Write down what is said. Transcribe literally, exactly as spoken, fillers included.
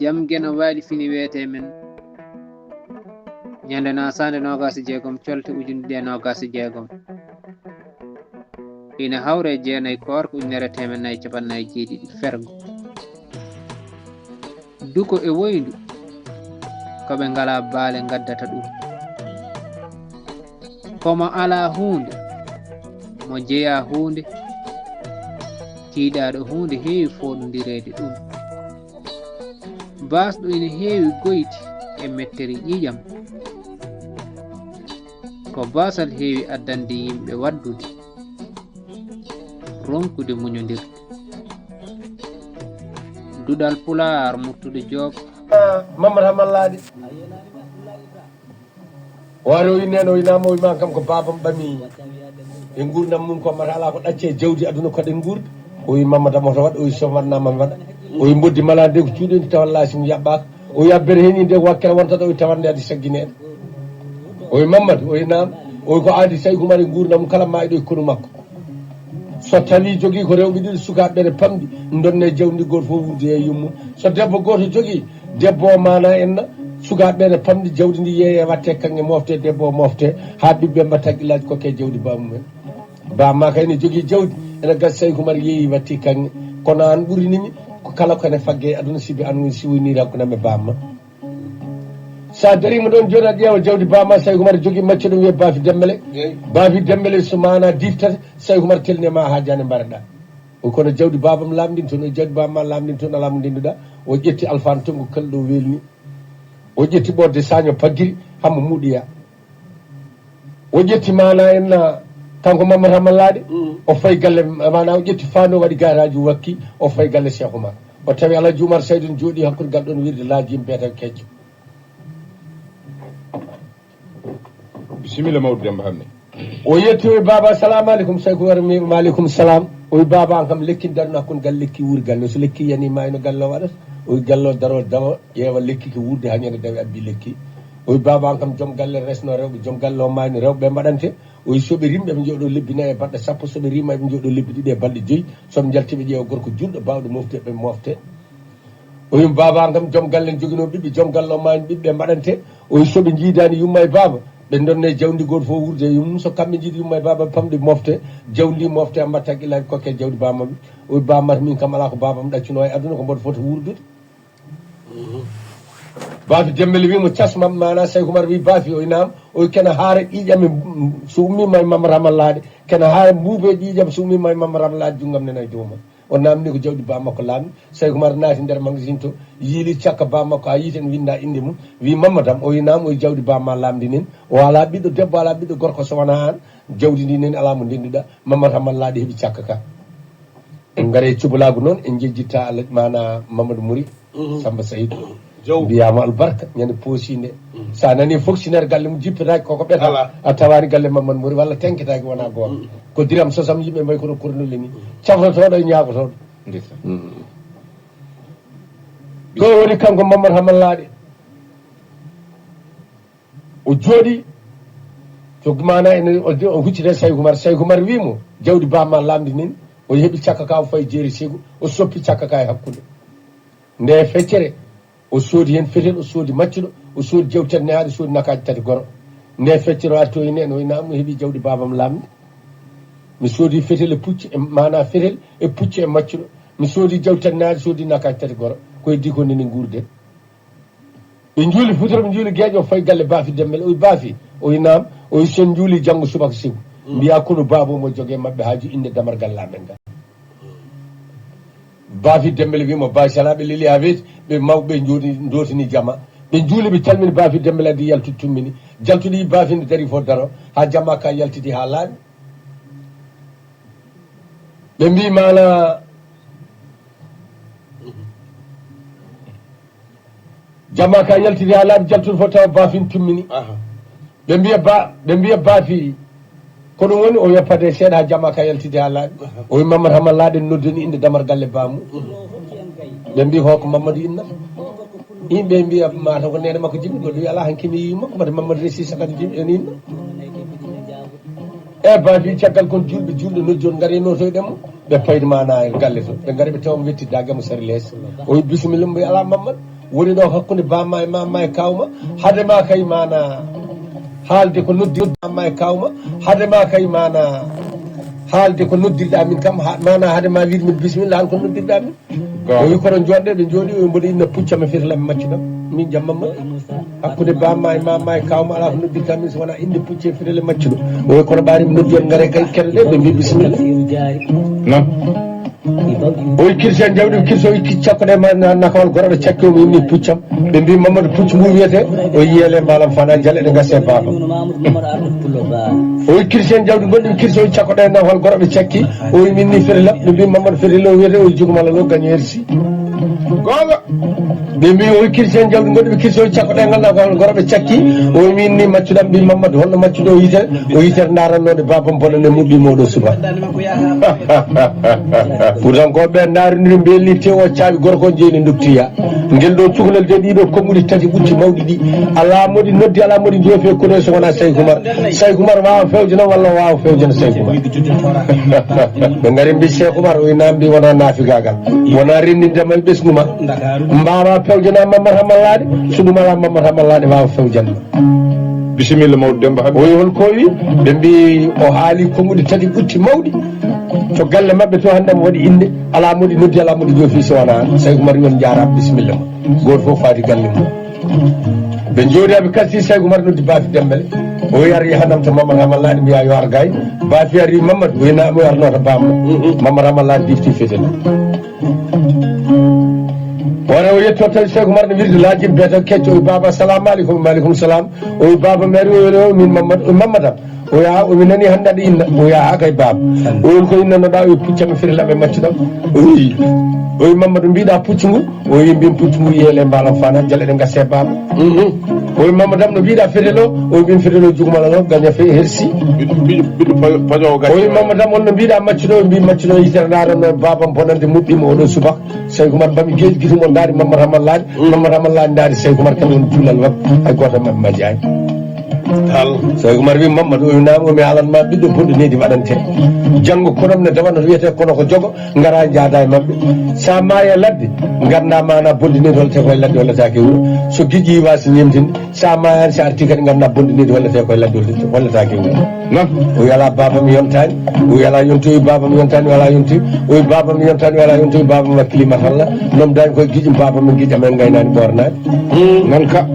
Jam Geno waali fini wiyetee men ñande nasaande noogaas e jeegom colte ujunere ɗiɗi e noogaas e jeegom. Ina hawra e jeenayi koorka ujunere e teemedde nayi e capanɗe nayi e jeeɗiɗi fergo. Duko e woyndu, ko ɓe ngalaa baale ngaddata ɗum. Ko mo alaa huunde, mo jeyaa huunde, tiiɗaaɗo huunde heewi fooɗondireede ɗum. Baasɗo ina heewi goyti e mettere ƴiiƴam. Ko baasal heewi addande yimɓe waɗdude, ronkude muñondirde. Duɗal Pulaar, Murtuɗo Joob. Mamata Mallaaɗi. O ari o wi neene, o wi naama, o wi ma kam ko baabam ɓami e nguurndam mum, ko mata alaa ko ɗacce e jawdi aduna ko ɗen nguurdi. O wi Mamata moto waɗa, o wi so waɗnaama mi waɗa. O wi mboddi malaade ko cuuɗendi tawa laasi mum yaɓɓaaka. O wi abbere heni nde ko wakkere wontata, o wi tawande adi saggineede. O wi Mamadu, o wi naam. O wi ko aadi Sayku Umar e nguurndam mum kala maayɗo e konu makko. So tawi jogii ko rewɓe ɗiɗo, sukaaɓe ɓe pamɗi, ndonne jawdi ndi, gooto fof wuurde e yummum. So debbo gooto jogii, debbo o maana en na, sukaaɓe ɓe pamɗi, jawdi ndi yeeye watte kaŋŋe, mofte, debbo o mofte, haa ɓiɓɓe mbatta haqqillaaji kokke jawdi baamumen. Bamma kay ne jogii jawdi, ene gasi Sayku Umar yeeyi watti kaŋŋe. Kono aan ɓurinimi ko kala ko ene fagge e aduna, sibi aan woni siwiniri hakkunde am e bamma. So a dariima ɗoon jooni, aɗa ƴeewa jawdi bamma, Sayku Umar jogii maccuɗo wiyee Baafi Dembele. Eey. Baafi Dembele so maana diftata, Sayku Umar telni e ma haa jannde mbareɗaa. O kono jawdi baabam laamɗin toon, o jawdi bamma laamɗin toon, alaa mo ndennduɗaa. O ƴetti alfaan tongu kala ɗo weelni. O ƴetti ɓoodde saaño paggiri, hammo muuɗoya. O ƴetti maana en, ah, kanko Mamata Mallaaɗe, mm, o fayi galle, maana o ƴetti faandu, o waɗi garaaji, o wakki, o fayi galle Cheikh Oumar. O tawi Alhaji Oumar Saydu ne jooɗii hakkunde gal ɗoon wirde laaji yimɓe tan kecco. Bisimilla, mawɗo Demba Hannde. O yetti, o wi, "Baaba, assalamu aleykum." Sayku Umar wi, "Maaleykum salaam." O wi, "Baaba, aan kam lekki daɗno hakkunde gal lekki wuuri galle. So lekki yani ma ino galle o waɗata?" O wi, "Galle o daro, dawa, ƴeewa lekki ki wuurde haa ñande dawi abbi lekki." O wi, "Baaba, aan kam joom galle resno rewɓe, joom galle o maayno rewɓe ɓe mbaɗante." O wi, "So ɓe rimɓe ɓe njooɗo lebbi nayi e balɗe sappo, so ɓe riima ɓe njooɗo lebbi ɗiɗi e balɗe joyi. So ɓe njalti ɓe ƴeewa gorko juulɗo baawɗo mofte ɓe mofte." O wi, "Baaba, aan kam joom galle ne joginoo ɓiɓɓe, joom galle o maayno ɓiɓɓe ɓe mbaɗante." O wi, "So ɓe njiidaani yumma e baaba, ɓe ndonne jawdi gooto fof wuurde e yummum. So kamɓe njiidi yumma e baaba pamɗi mofte, jawdi mofte, a mbatta haqqillaaji kokke jawdi bamma." O wi, "Bamma, min kam alaa ko baabam ɗaccuno e aduna, ko mboɗo foti wuurdude." Baafi Dembele wi mo cas, mam maana Sayku Umar wi, "Baafi?" O wi, "Naam." O wi, "Kene haara ƴiiƴam e, so ummiima e Mamata Mallaaɗe, kene haara mbuuba e ƴiiƴam so ummiima e Mamata Mallaaɗe, junngam nena e dow ma." O naamni ko jawdi bammakko laamni. Sayku Umar naati nder magasin to, yiili cakka bammakko haa yiite ne winnda innde mum. Wi, "Mammadam?" O wi, "Naam." O wi, "Jawdi bamma laamndi nen, o alaa ɓiɗɗo debbo, alaa ɓiɗɗo gorko so wonaa aan. Jawdi ndi nen alaa mo ndennduɗaa." Mamata Mallaaɗe heɓi cakka ka. En ngare e cubalaagu noon, en njejjitta Allah, maana Mamadou Mouri, mhm, Samba Saïd. Jaw. Mbiyaama albarka, ñande poosinde. Mhm. So a nani fonctionnaire galle mum jippetaaki koko ɓeta, ala, a tawaani galle Mamadou Mouri, walla tenketaaki wona goonga. Mhm. Ko diram sosam yimɓe mbayi kono kornulle ni. Mhm. Cafrotooɗo e ñaagotooɗo. Ndeysaan. Mhm. Ɗo woni kanko Mamadou Hamallaaɗe. O jooɗi, to maana ene, o, o huccita Sayku Umar. Sayku Umar wi mo, "Jawdi bamma laamndi nin." O heɓi cakka ka, o fayi jeeri sigo, o soppi cakka ka e hakkunde. Nde feccere, o soodi heen fetel, o soodi maccuɗo, o soodi jawdi tati nehaaɗi, o soodi nakaaji tati goro. Nde feccere o arti, o wi neene, o wi, "Naam, mi heɓi jawdi baabam laamndi. Mi soodi fetel e pucci, e maana fetel e pucci e maccuɗo. Mi soodi jawdi tati nehaaɗi, soodi nakaaji tati goro. Ko heddi ko neni nguurden." Ɓe njuuli futuro, ɓe njuuli geeƴo, o fayi galle Baafi Dembele. O wi, "Baafi?" O wi, "Naam." O wi, "So en njuuli janngo subaka sigo, mm, mbiyaa konu baaba o mo jogee maɓɓe haaju innde damargal laamen ngal." Baafi Dembele wi mo, "Baafi, salaa ɓe leli haa weeti, ɓe mawɓe njooɗi, ndootini jama." Ɓe njuuli, ɓe calmini Baafi Dembele, addi yaltude tummini. Jaltuɗi Baafi ne darii fof daro, haa jama ka yaltidi haa laaɓi. Ɓe mbii maana Jama ka yaltidi haa laaɓi, jaltude fof tawa Baafi ne tummini. Aha. Ɓe mbiya ba, ɓe mbiya Baafi, ko ɗum woni? O wiya, "Paɗe seeɗa haa jama ka yaltidi haa laaɓi." Aha. O wi, "Mamadou Hamallaaɗe noddani innde damar galle baamu." Mhm. Ɓe mbi, "Ho ko Mamadou innata?" Yimɓe mbiya, "Mataw ko neene makko jibini." Goɗɗo wi, "Alaa, hanki mi yii makko, mbaɗa Mamadou Resi Sakati jibini en inna." E Baafi caggal kon juulɓe, juulɓe noddi on, ngare notoyɗen mo. Ɓe paydi maana e galle to. Ɓe ngari ɓe tawa mo wettiddaage mo sari lees. O wi, "Bisimilla." Mbo wi, "Alaa, Mamadou." Woni ɗo hakkunde bamma e mamma e kawma, hade ma kay mana haalde ko noddi-, bamma e kawma, hade ma kay mana haalde ko noddirɗa min kam, ha-, mana hade ma wiide min bisimilla, haal ko noddirɗa min. O wi kono jooɗde, ɓe jooɗi, o wi mboɗo inna puccam e firlam e maccuɗam. Min jammamma. Hakkunde bamma e mamma e kawma ala ko noddirta min so wona inde pucce e firle maccuɗo. O wi kono ɓaari mi noddi on ngare kay kere ɗe, ɓe mbi bisimilla. Non. O wi kirsi en jawdi, kirsi o wi cakkoɗe ma na-, nakawal goroɓe cakki o mi inni puccam. Ɓe mbi Mamadou puccu ngu wiyete, o wi yeele mbalam fana jale ɗe gase baba. O wi kirsi en jawdi goɗɗi, kirsi o wi cakkoɗe nakawal goroɓe cakki, o wi min ni firlam, ɓe mbi Mamadou firlo o wiyete, o wi jugumala lo gaño hersi. Goonga. Ɓe mbi o wi kirsi en jawdi goɗɗi, ɓe kirsi o wi cakkoɗe ngal nakawal goroɓe cakki, o wi min ni maccuɗam mbi Mamadou, holno maccuɗo o yite, o yitere ndarannoɗe babam bonane muɗɗi mawɗo suba. Fuutankoɓe ndarondiri mbelni tewo caabi gorko on jeyni duktiya. Ngel ɗo cukalel de ɗiɗo konguɗi tati ɓutti mawɗi ɗi. Ala moɗi noddi, ala moɗi joofi e kono so wona Seyku Umar. Seyku Umar wawa fewjana walla wawa fewjana Seyku Umar. Ɓe ngari mbi Seyku Umar o wi na mbi wona nafigagal. Wona renndinde ma e ɓesngu ma. Mbawa fewjana Mamadou Hamallade, so ɗum ala Mamadou Hamallade wawa fewjanma. Bisimilla mawɗo Demba Habi. O wi hol ko wi? Ɓe mbi o haali konguɗi tati ɓutti mawɗi. To galle maɓɓe to hannde mo waɗi innde. Ala moɗi noddi, ala moɗi joofi so wona an. Seyku Umar wi on jaaraama, bisimilla ma. Gooto fof faati galle mum. Ɓe jooɗi haa ɓe kalti, Seyku Umar noddi baafi Dembele. O wi ar yahanam to Mamadou Hamallade mbiya yo ar gay. Baafi ari Mamadou, o wi na mo arno to bamma. Mamadou Hamallade difti fetene. Wona o yetto tawi Seyku Umar no wirde laaji beeto kecco, o wi baba assalamu aleykum. Wa aleykum salam. O wi baba mi ari, o wi min Mamadou, o wi Mamadou am. O wi a, o wi mi nani hannde aɗa inna. O wi a kay baba. O wi ko innanoɗa? O wi puccam e firlam e maccuɗam. O wi, o wi Mamadou mbiɗa puccu ngu? O wi mbin puccu ngu yeele mbalam fana jale ɗe gase baba. O wi Mamadou am no mbiɗa fetelo? O wi mbin fetelo jugumala no gaña fe hersi. Ɓiɗɗo, ɓiɗɗo, ɓiɗɗo pajo-, pajowo gaña. O wi Mamadou am holno mbiɗa maccuɗo? O wi mbin maccuɗo yitere ndaranno babam bonande muɗɗima oɗo subaka. Seyku Umar bami geeji gitumo ndaari Mamadou Hamallade. Mamadou Hamallade ndaari Seyku Umar kadi woni duulal makko. Hay gooto maɓɓe majjaani. Tal. Seyku Umar wi Mamadou o wi naam, o mi alan ma ɓiɗɗo bonɗo nedi waɗante. Janngo konom ne dawa no wiyete kono ko jogo, ngara njaada e maɓɓe. Sa maaya ladde, ganda mana bonɗo nedi hollete koye ladde holletaake e wuro. So giƴƴi wasi ñemtinde, sa maayani sa arti kadi ganda bonɗo nedi hollete koye ladde hollete, holletaake e wuro. Non. O wi ala baba mi yontani, o wi ala yonti, o wi baba mi yontani, o wi ala yonti, o wi baba mi yontani, o wi ala yonti, o wi baba mi wakkili matalla. Nom dañ koye giƴƴi baba mi giƴƴa men gaynani ɓornani. Non ka.